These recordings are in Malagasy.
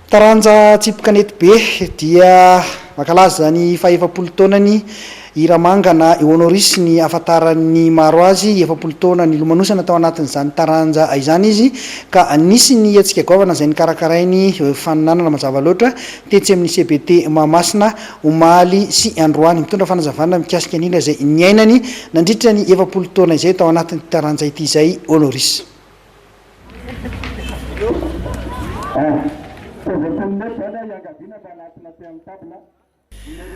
Taranja tsipy kanety be dia mankalaza ny fahefapolo taonany i Ramanga na i Honoris ny ahafantaran'ny maro azy. 40 taona nilomanosana tao anatin'izany taranja izany izy ka nisy ny hetsika goavana izay nokarakarainy faninanana mazava loatra tetsy amin'ny CBT Mahamasina omaly sy androany. Mitondra fanazavana mikasika an'iny izay niainany nandritra ny 40 taona izay tao anatin'ity taranja ity izay Honoris.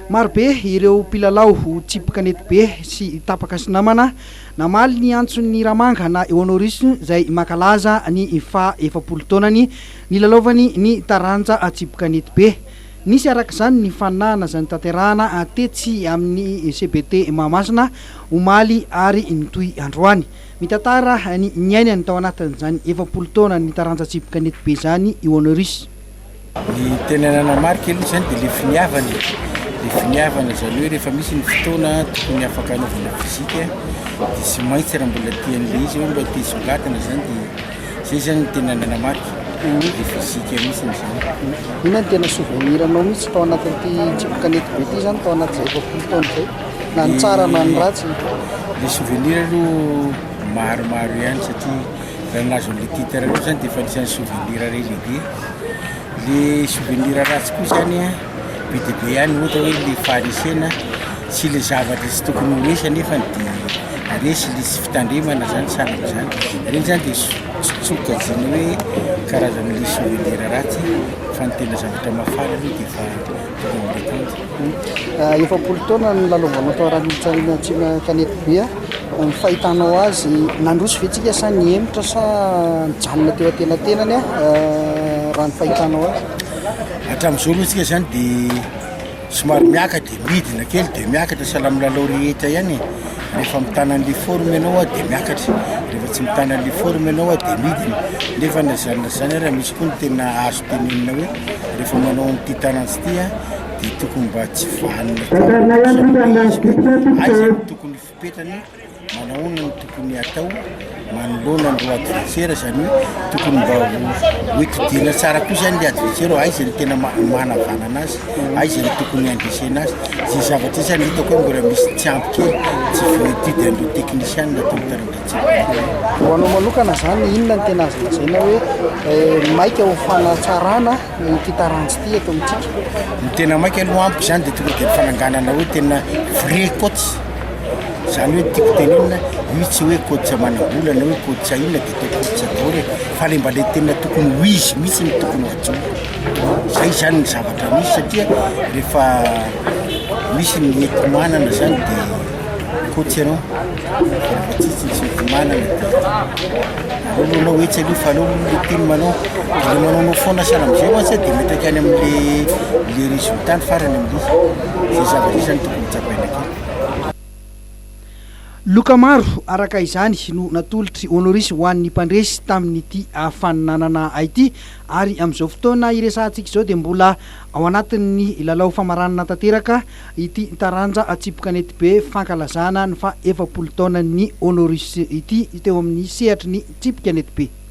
Marobe ireo mpilalao tsipy kanetibe sy tapaka sy namana namaly ny antson'ny Ramanga na Honoris izay mankalaza ny faha 40 taonany nilalaovany ny taranja tsipy kanetibe. Nisy araka izany ny faninahana izay notanterahana tetsy amin'ny CBT Mahamasina omaly ary nitohy androany. Mitantara ny niainany tao anatin'izany 40 taona ny taranja tsipy kanetibe izany i Honoris. Ny tena nanamarika aloha izany dia ilay finiavana e, ilay finiavana izany hoe rehefa misy ny fotoana tokony afaka hanaovana physique dia tsy maintsy raha mbola tia an'ilay izy hoe mba te hisongadina izany dia izay izany no tena nanamarika, ilay physique mihitsy izany. Inona no tena souvenir anao mihitsy tao anatin'ity tsipy kanetibe ity izany tao anatin'izay 40 taona izay? Na ny tsara na ny ratsy. Le souvenir aloha maromaro ihany satria raha nahazo an'le titre reo zany de efa anisan'ny souvenir iray lehibe. Le souvenir ratsy koa zany an, be dia be ihany ohatra hoe le faharesena sy le zavatra tsy tokony ho resy anefany de resy, le tsy fitandremana zany sahala am'zany. Reny zany de sokajiana hoe karazan'le souvenir ratsy fa ny tena zavatra mahafaly aloha de efa tonga am'le tanjona. 40 taona no nilalaovanao tao Ranotsarina Atsimo Kanetibe. Ny fahitanao azy, nandroso ve tsika sa nihemotra sa nijanona teo antenatenany raha ny fahitanao azy? Hatramin'izao aloha tsika zany de somary miakatra de midina kely de miakatra sahala amin'ny lalao rehetra ihany e. Rehefa mitana an'le forme ianao a de miakatra, rehefa tsy mitana an'le forme ianao a de midina. Nefa na izany na izany ary misy koa ny tena azo tenenina hoe rehefa manao an'ity taranja ity a dia tokony mba tsy vanona tsara izy hoe aiza no tokony fipetrany, manahoana no tokony atao manoloana an'ireo adversaire, izany hoe tokony mba ho étudier-na tsara koa zany le adversaire hoe aiza no tena manavanana azy, aiza no tokony handresena azy, zay zavatra zay zany hitako hoe mbola misy tsy ampy kely, tsy voa-étude an'ireo techniciens ato amin'ny taranja Ho anao manokana zany inona no tena azo lazaina hoe maika ho fanatsarana ity taranja ity eto amintsika? Ny tena maika aloha amiko zany dia tonga dia ny fananganana hoe tena vrai coach, zany hoe tiako tenenina io tsy hoe coach manam-bola na hoe coach inona dia atao coach daholo e, fa le mba le tena tokony ho izy mihitsy no tokony ho ajoro, zay zany ny zavatra misy satria rehefa misy ny enti-manana zany dia coach ianao. Rehefa tsisy ny fiomanana dia aleo aloha anao etsy aloha fa aleo aloha le team anao de le manaonao foana sahala am'zay mantsy de mipetraka any am'le le résultat ny farany am'le izy, zay zavatra zay zany tokony tsapaina kely. Loka maro araka izany no natolotr'i Honoris ho an'ny mpandresy tamin'ity faninanana ity ary amin'izao fotoana iresahantsika izao dia mbola ao anatin'ny lalao famaranana tanteraka ity taranja tsipy kanetibe fankalazana ny faha 40 taonan'ny Honoris ity teo amin'ny sehatry ny tsipy kanetibe.